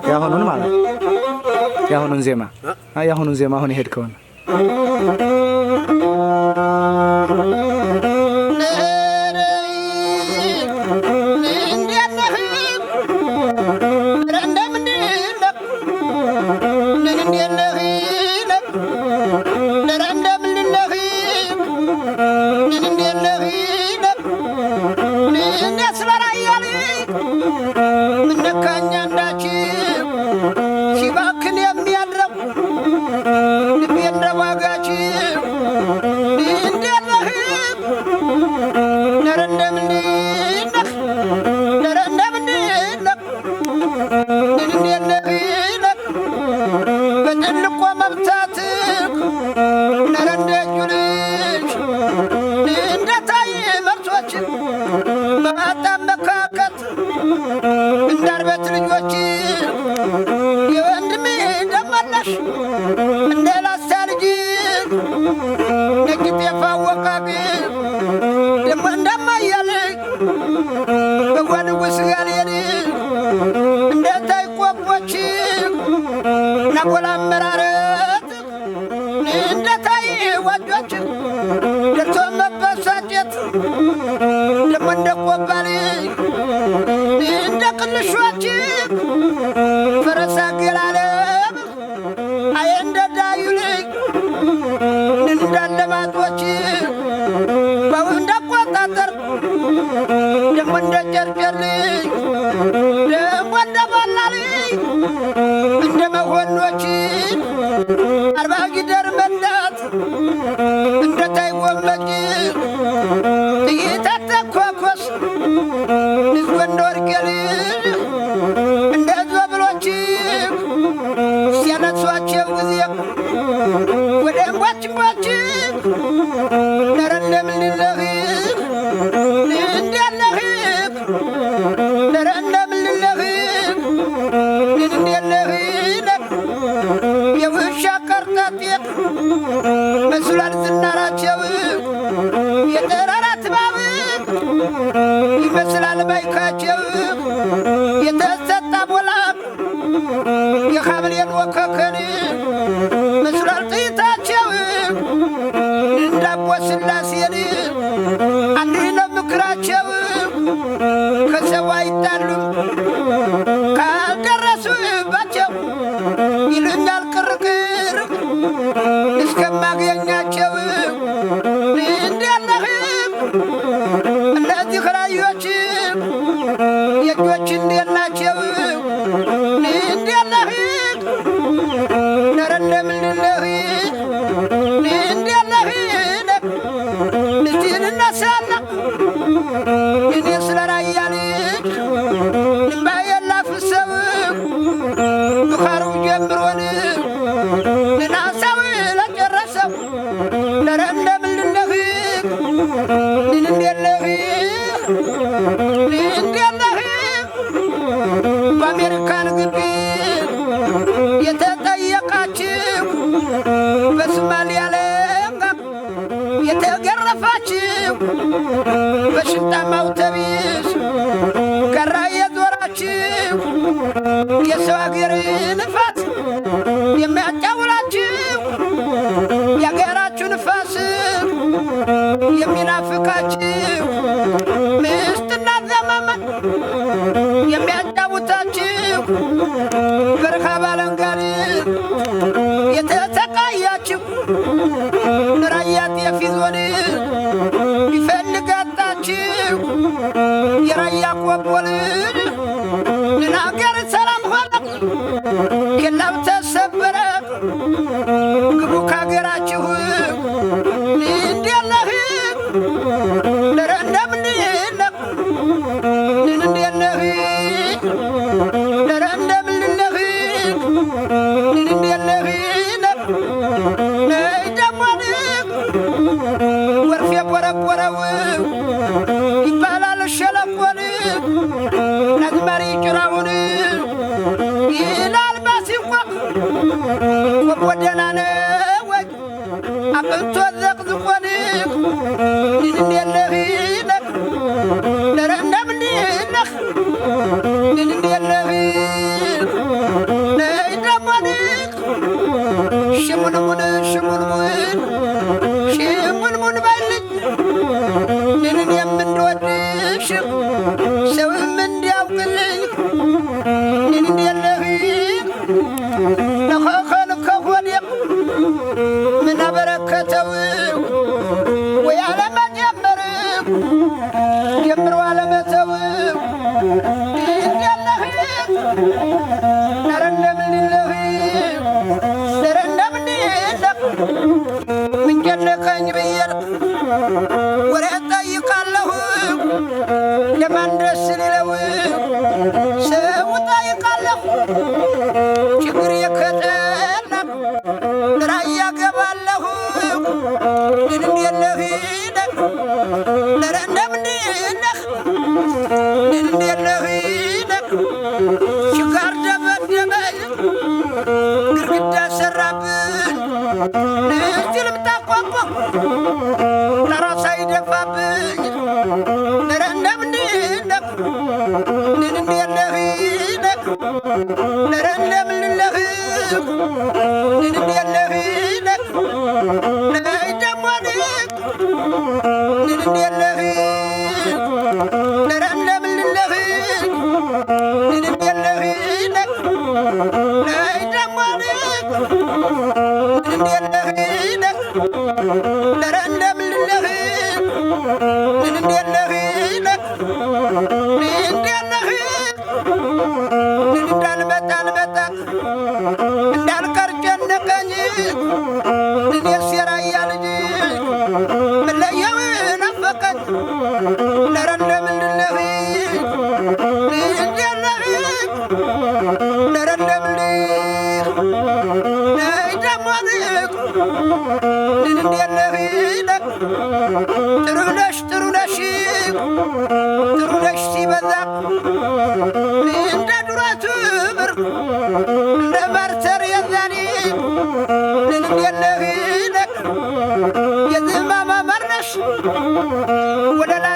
ያሁኑን ማለት ያሁኑን ዜማ፣ ያሁኑን ዜማ አሁን የሄድከውን። ሲባክን የሚያድረው ልቤ እንደዋጋችው እንዴት ነህ? ነረ እንደምንድን ነህ? ነረ እንደምንድን ነህ? እንዴት ነህ? በጥልቆ መምታት ነረ እንደ እጁ ልጅ እንደ ታይ መርሶች በማጣም መካከት እንዳርበት ልጆች የወንድሜ ደመላሽ እንደ ላስታ ልጅ ነጭ ጤፍ አወቃቅ ደሞ እንደማያል በጓንጉስ ጋልየል እንደ ታይ ቆቦች ናጎላ አመራረት እንደ ታይ ዋጆች ደርሶ መበሳጨት ደሞ እንደ ቆባል እንደ ቅልሾች ፈረሳ ገላለም አይ እንደ ዳዩ ልጅ እንዳለማጦች በው እንዳቆጣጠር ደሞ እንደ ጨርጨር ልጅ ደሞ እንደ ባላ ልጅ እንደ መሆኖች 40 ጊደር መናት እንደ ታይጎመጭ ጥይት አተኳኮስ ንዝጎ እንደ ወርቄ ልጅ እንደ ዞብሎች ሲያነሷቸው ጊዜ ወደ እንቧች እንቧች። ነረ እንደምንለህ እንዴት ነህ? ነረ እንደምንለህ እንዴት ነህ? የውሻ ቀርጣጤ መስሏል ዝናራቸው፣ የተራራ ትባብ ይመስላል ባይካቸው፣ የተሰጣ ቦላ የሐምሌን ወከከን መስሏል ጥይታቸው። እንዳቦ ስላሴን አንድ ነው ምክራቸው፣ ከሰው አይጣሉም ካልደረሱባቸው ይሉኛል ቅርቅር እስከማገኛቸው። እንዴት ነህ? እነዚህ ራዮች የእጆች እንዴት ናቸው? እንዴት ነህ? ነረ እንደምንድነህ? እንዴት ነህ? እስቲ እንነሳና እኔ ስለ ራያ ልጅ እንባዬን ላፍሰው፣ ቡኻሩ ጀምሮን ንናሳው ለጨረሰው። ነረ እንደምንድነህ? እንዴት ነህ? እንዴት ነህ? በአሜሪካን ግቢ የተጠየቃችሁ፣ በሶማሊያ ለንጋ የተገረፋችሁ፣ በሽንጣማው ተቢስ ቀራ የዞራችሁ፣ የሰው አገር ንፋስ የሚያጫውላችሁ፣ የአገራችሁ ንፋስ የሚናፍቃችሁ፣ ምስትና ዘመመን የሚያጫውታችሁ፣ በረኻ ባለንጋል የተሰቃያችሁ፣ ራያ ጤፍ ይዞን ይፈልጋጣችሁ፣ የራያ ቆቦል ንናገር ሰላም ሆነ፣ ኬላው ተሰበረ፣ ግቡ ካገራችሁ። እንዴት ነህ? ነረ እንደምንድን ነህ? እንዴት ነህ? ነረ እንደምንድን ነህ? እንዴት ነህ? ነይ ደሞ ወርፌ ቦረቦረው ይባላል ሸለቆን ነዝመሪ ጭራውን ይላል ማሲንቆ። ቆቦ ደህና ነው ወይ አቅንቶ ዘቅዝቆን? እንዴት ነህ? ነረ እንደምንድን ነህ? እንዴት ነህ? ነይ ደግሞ ሽሙንሙን ሽሙንሙን ሽሙንሙን በልኝ፣ እኔም የምንወድሽ ሰውም እንዲያውቅልኝ። እንዴት ነህ? ለኸኸል ከሆኔ ምን አበረከተው ወይ አለመጀመር ጀምሮ አለመተው። እንዴት ነህ? ኧረ እንደምን ነህ? ኧረ እንደምን ነህ? ምን ጨነቀኝ ብዬ ወሬ ጠይቃለሁ፣ ለማን ደስ ሊለው ሰው ጠይቃለሁ። ችግር የከጠና ራያ ገባለሁ። እንዴት ነህ? ኧረ እንደምን ነህ? እንዴት ነህ? ችጋር ደበደበኝ፣ ግድግዳ ሰራብን፣ እስቲ ልምጣ ቆቆ ለራስ አይደፋብኝ። ኧረ እንደምን ነህ? እንዴት ነህ? ኧረ እንደምን ነህ? እንዴት ነህ? ነይ ደግሞ እንዴት ነህ? ኧረ እንደምን ነህ? እንዴት ነህ? ነይ ደግሞ እንዴት ነህ? ኧረ እንደምን ነህ? እንዴት ነህ? እንዴት ነህ? እንዳልመጣ አልመጣ እንዳልቀር ጨነቀኝ። እኔስ የራያ ልጅ መለየው ናፈቀኝ። ኧረ እንደምን ነህ? እንዴት ነህ? ኧረ እንደምን ነይ ደግሞ እንዴት ነህ? ጥሩ ነሽ፣ ጥሩ ነሽ፣ ጥሩ ነሽ ሲበዛ፣ እንደ ዱሮ ትምር እንደ ማርተር የዛኔ። እንዴት ነህ? የዝማማ ማር ነሽ ወለላ